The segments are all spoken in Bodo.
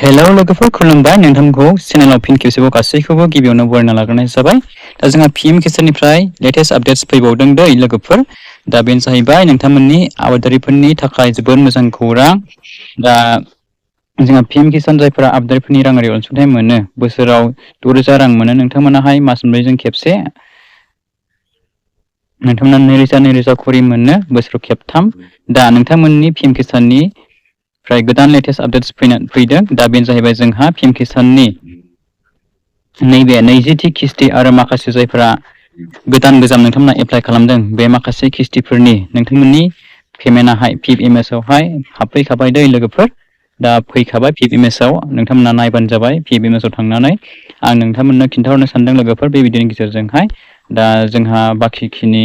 हेलौ लोगोफोर खुलुमबाय नोंथांखौ चेनेलाव फिन खेबसेबाव गासैखौबो गिबियावनो बरायना लाग्रोनाय जाबाय। दा जोंहा PM किसाननिफ्राय लेटेस्ट आपडेट्स फैबावदों दै लोगोफोर। दा बेनो जाहैबाय नोंथांमोननि आबादारिफोरनि थाखाय जोबोद मोजां खौरां। दा जोंहा PM किसान जायफोरा आबादारिफोरनि राङारि अनसुंथाइ मोनो बोसोराव 6,000 रां मोनो नोंथांमोनाहाय मास मोनब्रैजों खेबसे नोंथांमोना 2,000 खरि मोनो बोसोराव खेबथाम। दा नोंथांमोननि PM किसाननि फ्राय गोदान लेटेस्ट आपडेट्स फैदों। दा बेनो जाहैबाय जोंहा PM किसाननि नैबे 20थि किस्ति आरो माखासे जायफोरा गोदान नोंथांमोना एप्लाइ खालामदों बे माखासे किस्तिफोरनि नोंथांमोननि पेमेन्टआहाय PFMS आवहाय हाबफैखाबाय दै लोगोफोर। दा फैखाबाय PFMS आव नोंथांमोना नायबानो जाबाय PFMS आव थांनानै आं नोंथांमोननो खिन्थाहरनो सानदों लोगोफोर बे भिडिअनि गेजेरजोंहाय। दा जोंहा बाखिखिनि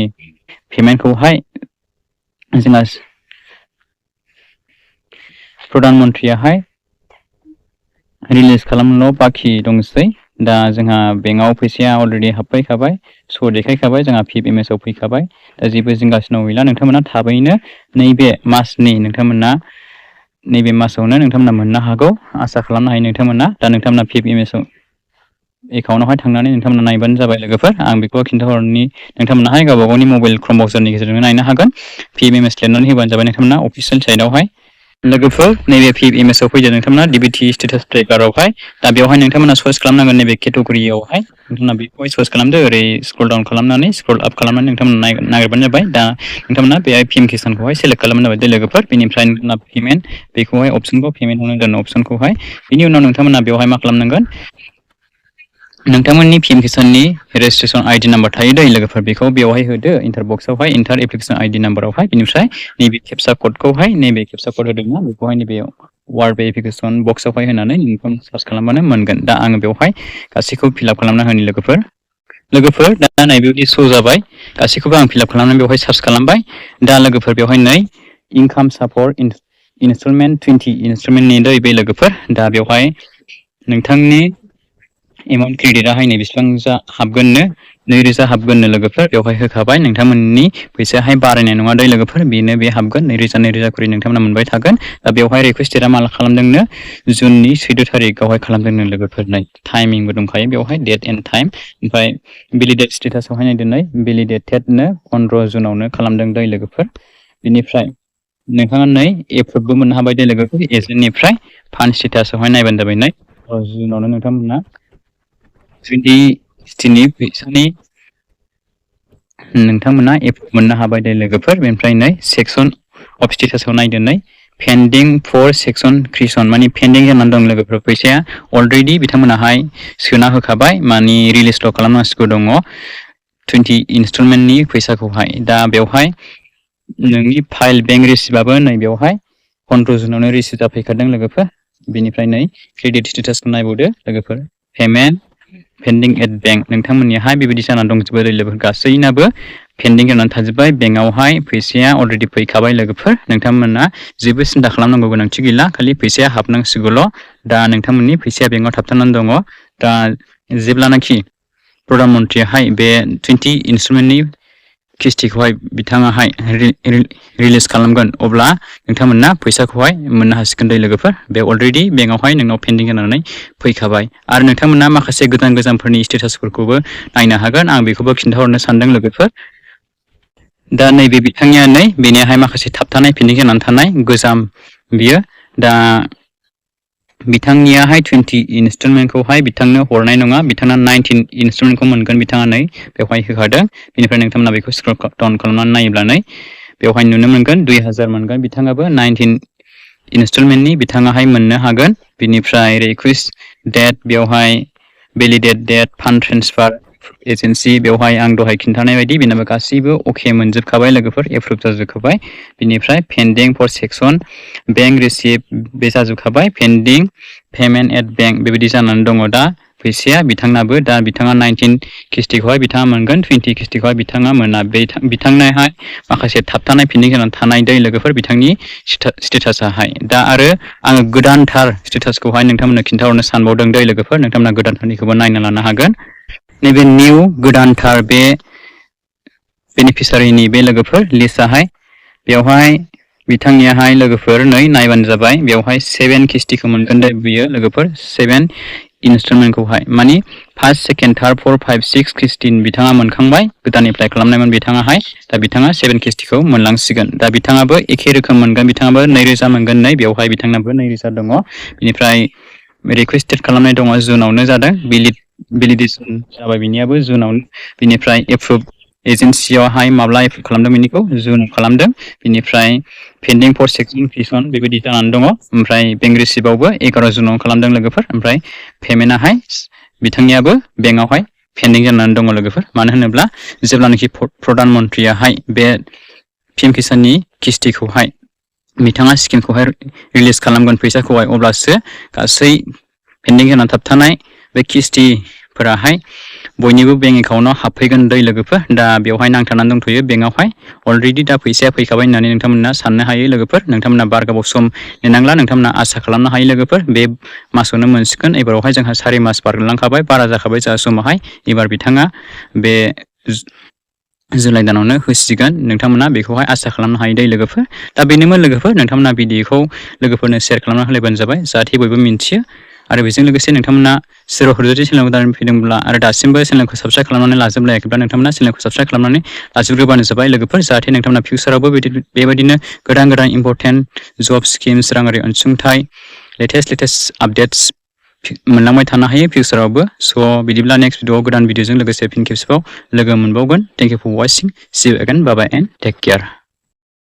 पेमेन्टखौहाय जोंहा प्रधान मन्थ्रियाहाय रिलिज खालामनोल' बाखि दंसै। दा जोंहा बेंकआव फैसाया अलरेडि हाबफैखाबाय, स' देखायखाबाय जोंहा PFMS आव फैखाबाय। दा जेबो जिंगासिनांगौ गैला, नोंथांमोना थाबैनो नैबे मासनि नैबे मासावनो नोंथांमोना मोननो हागौ आसा खालामनो हायो नोंथांमोना। दा नोंथांमोना PFMS एकाउन्टआवहाय थांनानै नोंथांमोना नायबानो जाबाय लोगोफोर। आं बेखौ खिन्थाहरनि नोंथांमोनाहाय गावबा गावनि मबाइल क्रम ब्राउजारनि गेजेरजों नायनो हागोन। PFMS लिरनानै होबानो जाबाय नोंथांमोना अफिसियेल साइटआवहाय। लोगोफोर नैबे PFMS आव फैदो नोंथांमोना DBT स्टेटास ट्रेकारावहाय। दा बेवहाय नोंथांमोना चइस खालामनांगोन नैबे केटेगरियावहाय नोंथांमोना बेखौहाय चइस खालामदो। ओरै स्क्रल डाउन खालामनानै स्क्रल आप खालामनानै नोंथांमोना नागिरबानो जाबाय। दा नोंथांमोना बेहाय PM किसानखौहाय सेलेक्ट खालामबानो जाबाय लोगोफोर। बेनिफ्राय नोंथांमोना पेमेन्ट बेखौहाय अपसनखौ पेमेन्ट होनो दोनो अपसनखौहाय। बिनि उनाव नोंथांमोना बेवहाय मा खालामनांगोन नोंथांमोननि PM किसाननि रेजिस्ट्रेसन ID नाम्बार थायो दै लोगोफोर, बेखौ बेवहाय होदो इन्टार बक्सआवहाय इन्टार एप्लिकेसन ID नाम्बारावहाय। बेनिफ्राय नैबे केपसा क'डखौहाय नैबे केपसा क'ड होदोंना बेखौहाय नैबे वार्ड भेरिफिकेसन बक्सआवहाय होनानै नोंखौ सार्च खालामबानो मोनगोन। दा आङो बेवहाय गासैखौबो फिलआप खालामना होनि लोगोफोर। दा नैबेबायदि श' जाबाय, गासैखौबो आं फिलआप खालामनानै बेवहाय सार्च खालामबाय। दा लोगोफोर बेवहाय नै इनकाम सापर्ट इनस्टलमेन्ट 20 इनस्टलमेन्टनि दै बे लोगोफोर। दा बेवहाय नोंथांनि एमाउन्ट क्रेडिटआहाय नै बेसेबां हाबगोननो 2,000 हाबगोननो लोगोफोर बेवहाय होखाबाय। नोंथांमोननि फैसायाहाय बारायनाय नङा दै लोगोफोर, बेनो बे हाबगोन 2,000 खरि नोंथांमोना मोनबाय थागोन। दा बेवहाय रिकुवेस्ट डेटआ माला खालामदोंनो जुननि 14 थारिखआवहाय खालामदोंनो लोगोफोर। नै टाइमिंबो दंखायो बेवहाय डेट एन्ड टाइम। ओमफ्राय भेलिडेट स्टेटासआवहाय नायदो नै भेलिडेटेडनो 15 जुनावनो खालामदों दै लोगोफोर। बेनिफ्राय नोंथाङा नै एप्रुभबो मोननो हाबाय दै लोगोफोर एजेन्टनिफ्राय। फान्ड स्टेटासआवहाय नायबानो जाबाय नै जुनावनो नोंथांमोना 20 फैसानि नोंथांमोना एप्रुभ मोननो हाबाय दै लोगोफोर। बेनिफ्राय नै सेक्सन अफ स्टेटासआव नायदो नै पेन्डिं फर सेक्सन क्रिसन माने पेन्डिं जानानै दं लोगोफोर फैसाया। अलरेडि बिथांमोनाहाय सोना होखाबाय माने रिलिजल' खालामनांसिगौ दङ 20 इनस्टलमेन्टनि फैसाखौहाय। दा बेवहाय नोंनि फाइल बेंक रिसिप्टआबो नै बेवहाय 15 जुनावनो रिसिप्ट जाफैखादों लोगोफोर। बेनिफ्राय नै क्रेडिट स्टेटासखौ नायबावदो लोगोफोर, पेमेन्ट पेन्डिं एट बेंक नोंथांमोननियाहाय बेबायदि जानानै दंजोबो लोगोफोर, गासैनाबो पेन्डिं जानानै थाजोब्बाय। बेंकआवहाय फैसाया अलरेडि फैखाबाय लोगोफोर। नोंथांमोना जेबो सिन्था खालामनांगौ गोनांथि गैला, खालि फैसाया हाबनांसिगौल'। दा नोंथांमोननि फैसाया बेंकआव थाबथानानै दङ। दा जेब्लानाखि प्रधान मन्थ्रियाहाय बे 20 इनस्टलमेन्टनि किस्तिखौहाय बिथाङाहाय रिलिज खालामगोन अब्ला नोंथांमोना फैसाखौहाय मोननो हासिगोन दै लोगोफोर। बे अलरेडि बेंकआवहाय नोंनाव पेन्डिं जानानै फैखाबाय। आरो नोंथांमोना माखासे गोजामफोरनि स्टेटासफोरखौबो नायनो हागोन, आं बेखौबो खिन्थाहरनो सानदों लोगोफोर। दा नैबे बिथांनिया नै बेनियाहाय माखासे थाबथानाय पेन्डिं जानानै थानाय गोजाम बियो। दा बिथांनियाहाय 20 इनस्टलमेन्टखौहाय बिथांनो हरनाय नङा, बिथाङा 19 इनस्टलमेन्टखौ मोनगोन बिथाङा नै बेवहाय होखादों। बेनिफ्राय नोंथांमोना बेखौ स्क्रल डाउन खालामनानै नायोब्ला नै बेवहाय नुनो मोनगोन 2,000 मोनगोन बिथाङाबो 19 इनस्टलमेन्टनि बिथाङाहाय मोननो हागोन। बिनिफ्राय रिकुवेस्ट डेट बेवहाय validate date fund transfer agency बेवहाय आं दहाय खिन्थानाय बायदि बेनाबो गासैबो अके मोनजोबखाबाय लोगोफोर, एप्रुभ जाजोबखाबाय। बिनिफ्राय pending four section bank receipt बे जाजोबखाबाय। पेन्डिं पेमेन्ट एट बेंक बेबायदि जानानै दङ दा फैसाया बिथांनाबो। दा बिथाङा 19 किस्तिखौहाय बिथाङा मोनगोन, 20 किस्तिखौहाय बिथाङा मोना। बिथांनाहाय माखासे थाबथानाय पेन्डिं जानानै थानाय दै लोगोफोर बिथांनि स्टेटासाहाय। दा आरो आङो गोदानथार स्टेटासखौहाय नोंथांमोननो खिन्थाहरनो सानबावदों दै लोगोफोर, नोंथांमोना गोदानथारनिखौबो नायना लानो हागोन। नैबे निउ गोदानथार बे बेनिफिसारिनि बे लोगोफोर लिस्टआहाय बेवहाय बिथांनियाहाय लोगोफोर नै नायबानो जाबाय बेवहाय 7 किस्तिखौ मोनगोन दे बियो लोगोफोर 7 इनस्टलमेन्टखौहाय मानि फार्स्ट सेकेन्ड थार्ड 4 5 6 किस्ति बिथाङा मोनखांबाय गोदान एप्लाइ खालामनायमोन बिथाङाहाय दा बिथाङा 7 किस्तिखौ मोनलांसिगोन दा बिथाङाबो एखे रोखोम मोनगोन बिथाङाबो 2000 मोनगोन नै बेवहाय बिथांनाबो 2000 दङ बिनिफ्राय रिक्वेस्टेड खालामनाय दङ जुनावनो जादों भेलिडेसन जाबाय बिनियाबो जुनावनो बिनिफ्राय एप्रुभ एजेन्सियावहाय माब्ला एप्रुभ खालामदों बिनिखौ जुनाव खालामदों बिनिफ्राय पेन्डिं फर सेक्सन फिसन बेबायदि जानानै दङ ओमफ्राय बेंक रिसिभावबो 11 जुनाव खालामदों लोगोफोर ओमफ्राय पेमेन्टआहाय बिथांनियाबो बेंकआवहाय पेन्डिं जानानै दङ लोगोफोर मानो होनोब्ला जेब्लानाखि प्रधान मन्त्रियाहाय बे पिएम किसाननि किस्तिखौहाय बिथाङा स्किमखौहाय रिलिज खालामगोन फैसाखौहाय अब्लासो गासै पेन्डिं जानानै थाबथानाय बे किस्तिफोराहाय बयनिबो बेंक एकाउन्टआव हाबफैगोन दै लोगोफोर दा बेवहाय नांथानानै दंथ'यो बेंकआवहाय अलरेडि दा फैसाया फैखाबाय होननानै नोंथांमोना साननो हायो लोगोफोर नोंथांमोना बार गोबाव सम नेनांला नोंथांमोना आसा खालामनो हायो लोगोफोर बे मासावनो मोनसिगोन एबारावहाय जोंहा 4 मास बारलांखाबाय बारा जाखाबाय जोंहा समावहाय एबार बिथाङा बे जुलाइ दानावनो होसिगोन नोंथांमोना बेखौहाय आसा खालामनो हायो दै लोगोफोर दा बेनोमोन लोगोफोर नोंथांमोना भिडिअखौ लोगोफोरनो शेयार खालामना होलायबानो जाबाय जाहाथे बयबो मिन्थियो आरो बेजों लोगोसे नोंथांमोना सोरबाफोर जुदि चेनेलखौ गोदान फैदोंब्ला आरो दासिमबो चेनेलखौ साबस्क्राइब खालामनानै लाजोबलायाखैब्ला नोंथांमोना चेनेलखौ साबस्क्राइब खालामनानै लाजोबग्रोबानो जाबाय लोगोफोर जाहाथे नोंथांमोना फिउचारावबो बेबायदिनो गोदान इम्पर्टेन्ट जब स्किम्स राङारि अनसुंथाइ लेटेस्ट आपडेट्स मोनलांबाय थानो हायो फिउचारावबो स' बिदिब्ला नेक्स्ट भिडिअआव गोदान भिडिअजों लोगोसे फिन खेबसेबाव लोगो मोनबावगोन thank you for watching see you again bye bye and take care